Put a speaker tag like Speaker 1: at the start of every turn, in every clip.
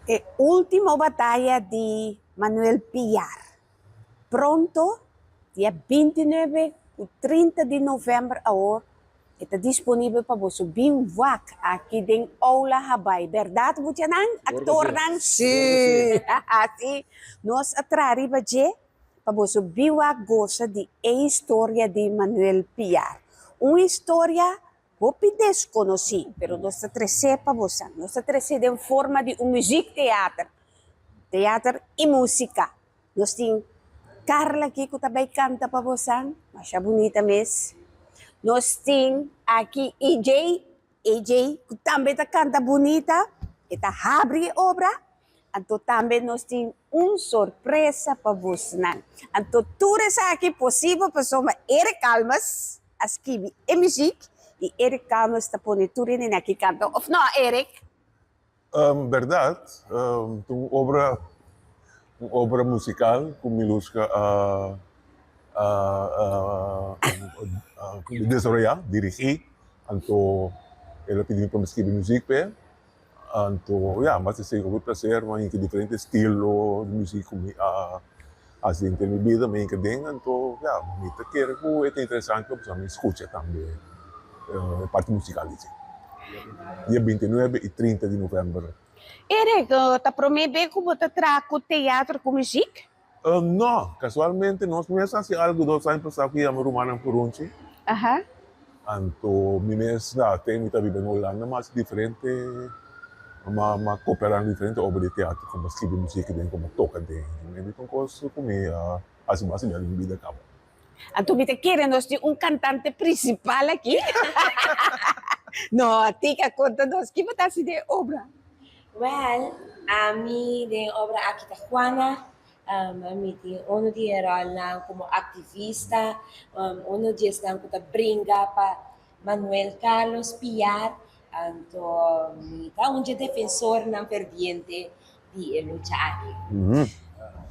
Speaker 1: E ultimo bataya di Manuel Piar. Pronto, dia 29 ku 30 di novèmber awor e ta disponibel pa boso bin wak aki den Aula Habaai. Bèrdat muchanan, aktornan? Sí! Sí, nos a traha riba dje pa boso bin wak gosa di e historia di Manuel Piar. Un historia Hopi deskonosí, pero nos ta tres'é pa bosa. Nos ta tres'é den forma di un muziektheater, teater i músika. Nos tin Carla aki ku ta bai kanta pa bosa, masha bunita mes. Nos tin aki EJ, EJ ku tambe ta kanta bunita, e ta habri e obra. Anto tambe nos tin un sorpresa pa bosnan. Anto tur esaki posibel pasobra Eric Calmes a skibi e muziek y Eric Calmes ta pone tur hende aki canta of no Eric?
Speaker 2: Berdad, ta un obra un obra musical cu Miluska a a a desaroya, dirigi, anto el a pidi mi pa mi skibi muziek p'e, anto ya, mi a hasi cu hopi placer, mi a hinca diferente estilo di muziek cu mi a hasi denter mi bida, mi a hinca den, anto ya, mi ta kere cu e ta interesante pasobra mi scucha tambe e parti musical di dje. Dia 29 y 30 di november.
Speaker 1: Eric, ta prome be cu bo ta traha cu teatro cu muziek?
Speaker 2: No, casualmente nos mes a haci algo dos aña pasa cu yama Rumannan Purunchi. Anto mi mes na te mi ta biba na Hulanda mi a haci diferente, mi a coopera na diferente obra di teatro como scribi muziek den, como toca den. Mi ta un cos cu mi a haci mas den mi bida caba.
Speaker 1: Anto mi ta kere nos tin un kantante prinsipal aki. No, Tika, konta nos ki bo ta hasi den e obra?
Speaker 3: Wèl, ami den e obra aki ta Juana. Ami tin unu di e ròlnan komo aktivista, unu di esnan ku ta bringa pa Manuel Carlos Piar. Anto mi ta un dje defensornan ferviente di e lucha aki.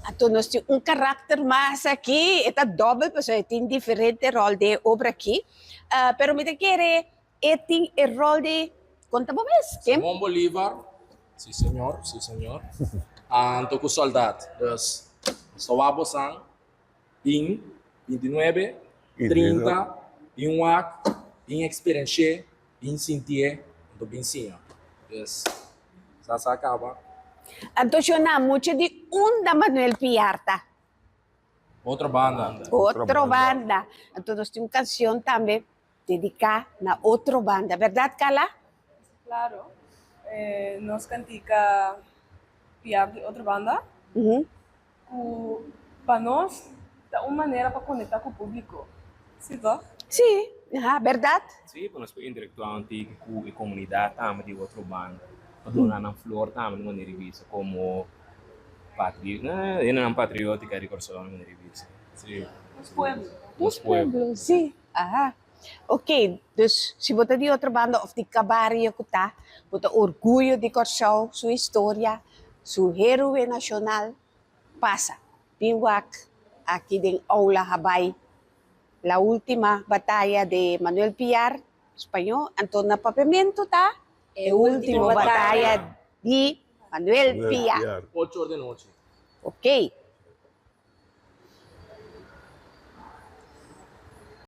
Speaker 1: Anto nos tin un karakter mas aki, e ta dòbel pasobra e tin diferente ròl den e obra aki. Pero mi ta kere e tin e ròl di, konta bo mes, ken?
Speaker 4: Simon Bolivar, si señor, si señor. Anto ku sòldat. Dus, nos ta wak bosan bin 29, 30, bin wak, bin eksperensh'é. Bin sintié, anto bin siña. Pues, sa sa caba.
Speaker 1: Anto shona mucha di unda Manuel Piar ta?
Speaker 4: Otro banda.
Speaker 1: Otro banda. Anto nos tin un cancion tambe dedica na otro banda, berdad Carla?
Speaker 5: Claro. Nos cantica Piar di otro banda. Ku pa nos ta un manera pa konektá ku públiko, sí tòg?
Speaker 1: Sí, aha, bèrdat.
Speaker 6: Sí, pa nos por interaktuá un tiki ku e komunidat tambe di otro banda, pa duna nan flor tambe di manera di bisa komo patri, hendenan patriótika di Kòrsou di manera di bisa. Sí.
Speaker 5: Nos pueblo.
Speaker 1: Nos pueblo, sí, aha. Oké, dus si bo ta di otro banda òf di ka bario ku ta, bo ta orguyo di Kòrsou, su historia, su héroe nashonal, pasa. Bin wak aki den Aula Habaai, La Última Batalla de Manuel Piar, spañó, anto na papiamentu ta E Último Batalla di Manuel Piar.
Speaker 4: Ocho or di nochi.
Speaker 1: Oké.